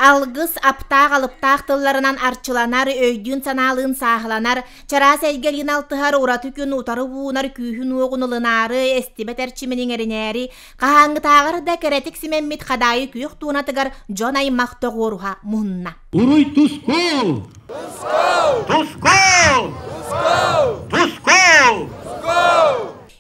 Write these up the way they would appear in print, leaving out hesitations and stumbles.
Алгыс аптаах-алыптаах тылларынан арчыланар, өйдүүн-санаалыын сааһыланар, чараас эйгэлиин алтыһар ураты күн утары уунар күүһүн-уоҕун ылынаары, эстибэт эрчимин иҥэринээри, хаһааҥҥытааҕар да кэрэтик симэммит хадаайы күөх туонатыгар дьон аймах тоҕуоруһа муһунна. Уруй тускул! Тускул! Тускул!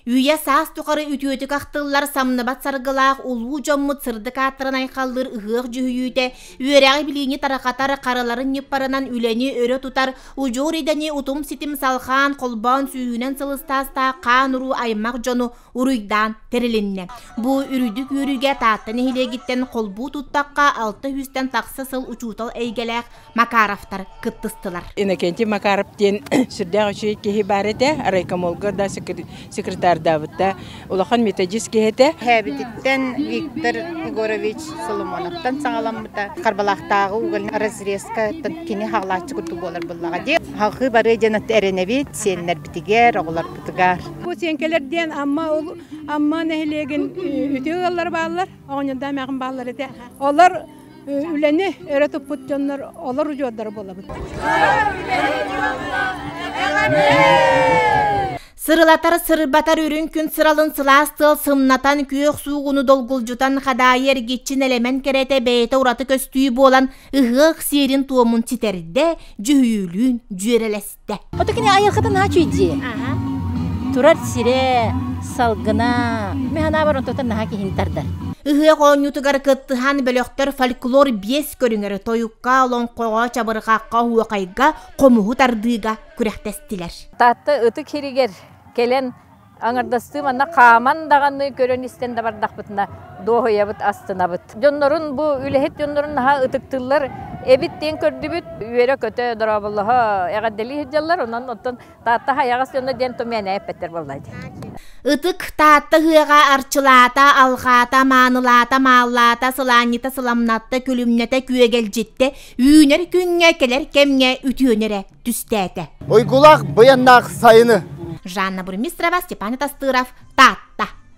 Үйэ саас тухары үтүөтүк ахтыллар самныбат саргылаах улуу дьоммут сырдык ааттарын айхаллыыр ыһыах дьүһүйүүтэ, үөрэҕи-билиини тарҕатар, харыларын ньыппарынан үлэни өрө тутар, удьуор идэни утум-ситим салҕаан, холбоон сүүһүнэн сыл ыстаастаах хаан-уруу аймах дьону уруйдаан тэрилиннэ. Бу үрдүк үөрүүгэ Таатта нэһилиэгиттэн холбуу туттахха 600-тэн тахса сыл учуутал эйгэлээх Макаровтар кыттыстылар. Иннокентий Макаров диэн сүрдээх үчүгэй киһи баар этэ. Райкомолга да секретардаабыта. Улахан методист киһи этэ. Эһээбититтэн Виктор Егорович Соломоновтан саҕаламмыта. Харбалаахтааҕы угольный разрезка кини хаҕылааччы курдук буолар буоллаҕа дии. Халҕыы барыа диэн эрэнэбит сиэннэрбитигэр, оҕолорбутугар. Бу сиэҥкэлэр диэн Амма Амма нэһилиэгин үтүө ыаллара бааллар, оҕонньордоох эмээхин бааллар этэ. Олор үлэни өрө туппут дьоннор олор удьуордара буолабыт. Сырылатар сырбатар үрүҥ күн сыралын сылаас тыал сымнатан, күөх суугуну долгулдьутан, хадаайы эргиччи нэлэмэн кэрэтэ бэйэтэ ураты көстүү буолан, ыһыах сиэрин-туомун ситэрдэ, дьүһүйүүлүүн дьүөрэлэстэ. Ото кини айылҕата наһаа үчүгэй Турар сирэ, салгына, мин санаабар онтон наһаа киһини тардар. Ыһыах оонньуутугар кыттыһан бөлөхтөр фольклор биэс көрүҥэр тойукка, олоҥхоҕо, чабырҕахха, оһуохайга, хомуһу тардыыга күрэхтэстилэр. Таатта ытык сиригэр кэлэн аҥардастыы манна хааман даҕаны көрөн-истэн да бардахпытына дуоһуйабыт, астынабыт. Дьоннорун бу үлэһит дьоннорун наһаа ытыктыыллар эбит диэн көрдүбүт. Үөрэ-көтө, дорооболоһо, эҕэрдэлии сылдьаллар. Онон оттон Таатта хайаҕас дьоно диэн тумээнэ эппэттэр буолла дии. Ытык Таатта ыһыаҕа арчылаата, алҕаата, маанылаата, мааллаата, сылаанньыта сыламнатта, күлүмнэтэ, күөгэлдьиттэ, үүнэр күҥҥэ, кэлэр кэмҥэ үтүөнү эрэ түстээтэ. Уйгулаах быйаннаах сайыны. Жанна Бурмистрова, Степан Тастыров,